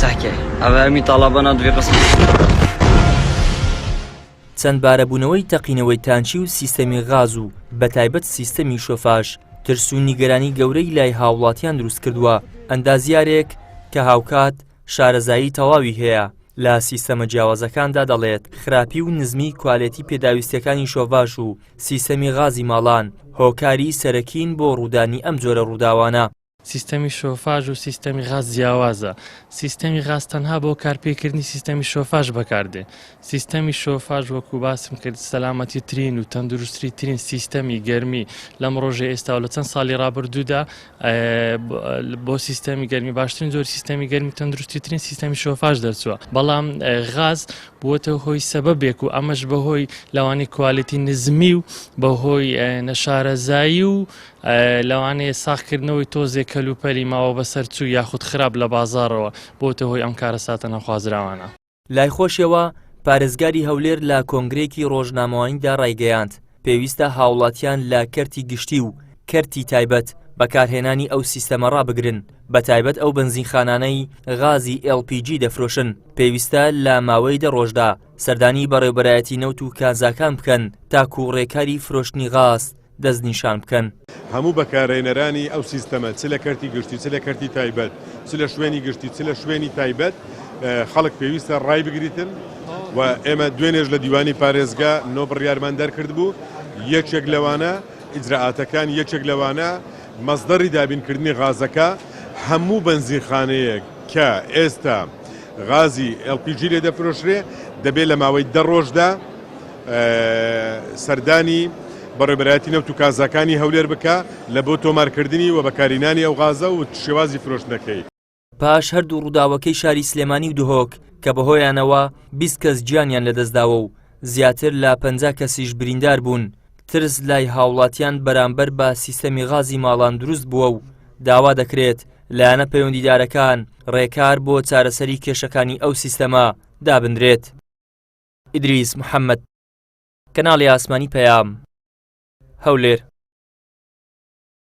تحكي ئەوە طلبنا دوی قسم. چەندبارەبوونەوەی تەقینەوەی تانکی و سیستەمی غاز و بەتایبەت سیستەمی شۆفاژ ترس و نیگەرانی گەورەی لای هاوڵاتیان دروستکردووە، ئەندازیارێک کە هاوکات شارەزایی تەواوی هەیە لە سیستەمە جیاوازەکاندا دەڵێت، خراپی و نزمیی کوالێتی پێداویستییەکانی شۆڤاژ و سیستەمی غازی ماڵان هۆکاری سەرەکین بۆ ڕوودانی ئەم جۆرە ڕووداوانە. سیستەمی شۆفاژ و سیستەمی غاز جیاوازە، سیستەمی غاز تەنها بۆ کارپێکردنی سیستەمی شۆفاژ بەکاردێ، سیستەمی شۆفاژ وەکو باسم کرد سەلامەتی ترین و تەندروستی ترین سیستەمی گەرمی لەم ڕۆژەی ئێستا و لە چەند ساڵی ڕابردوودا بۆ سیستەمی گەرمی باشترین جۆری سیستەمی گەرمی تەندروستی ترین سیستەمی شۆفاژ دەرچووە، بەڵام غاز بووەتە هۆی سەبەبێک و ئەمەش بەهۆی لەوانەیە کوالێتی نزمی و بەهۆی نەشارەزایی و لەوانەیە ساغکردنەوەی تۆزێک کەلوپەلی ماوە بەسەرچوو یاخود خراپ لە بازاڕەوە بۆتە هۆی ئەم کارەساتە نەخوازراوانە. لای خۆشیەوە، پارێزگاری هەولێر لە کۆنگرەیەکی ڕۆژنامەوانیدا ڕایگەیاند، پێویستە هاوڵاتیان لە کەرتی گشتی و کەرتی تایبەت بەکارهێنانی ئەو سیستەمە ڕابگرن، بەتایبەت ئەو بەنزینخانانەی غازی LPG دەفرۆشن، پێویستە لە ماوەی دە ڕۆژدا سەردانی بەڕێوبەرایەتی نەوت و کانزاکان بکەن تاکوو ڕێکاری فرۆشتنی غاز دەستنیشان بکەن. هەموو بەکارهێنەرانی ئەو سیستەمە چ لە کەرتی گشتی چ لە کەرتی تایبەت، چ لە شوێنی گشتی چ لە شوێنی تایبەت خەڵک پێویستە ڕایبگریتن و ئێمە دوێنێش لە دیوانی پارێزگا نۆ بڕیارمان دەرکردبوو یەکێک لەوانە ئیجرائاتەکان یەکێک لەوانە مەسدەری دابینکردنی غازەکە هەموو بەنزینخانەیەک کە ئێستا غازی LPG لێ دەفرۆشرێ دەبێت لە ماوەی دە ڕۆژدا سەردانی بەڕێوەبەرایەتی نەوت و کانزاکانی هەولێر بکا لە بۆ تۆمارکردنی و بەکارهینانی ئەو غازە و شێوازی فرۆشتنەکەی. پاش هەردوو ڕووداوەکەی شاری سلێمانی و دهۆک کە بەهۆیانەوە 20 کەس گیانیان لەدەستداوە و زیاتر لە 50 کەسیش بریندار بوون، ترس لای هاوڵاتیان بەرامبەر بە سیستەمی غازی ماڵان دروست بووە و داوا دەکرێت لایەنە پەیوەندیدارەکان ڕێکار بۆ چارەسەری کێشەکانی ئەو سیستەمە دابنرێت. ئیدریس محەممەد، کەناڵی ئاسمانی پەیام، هەولێر.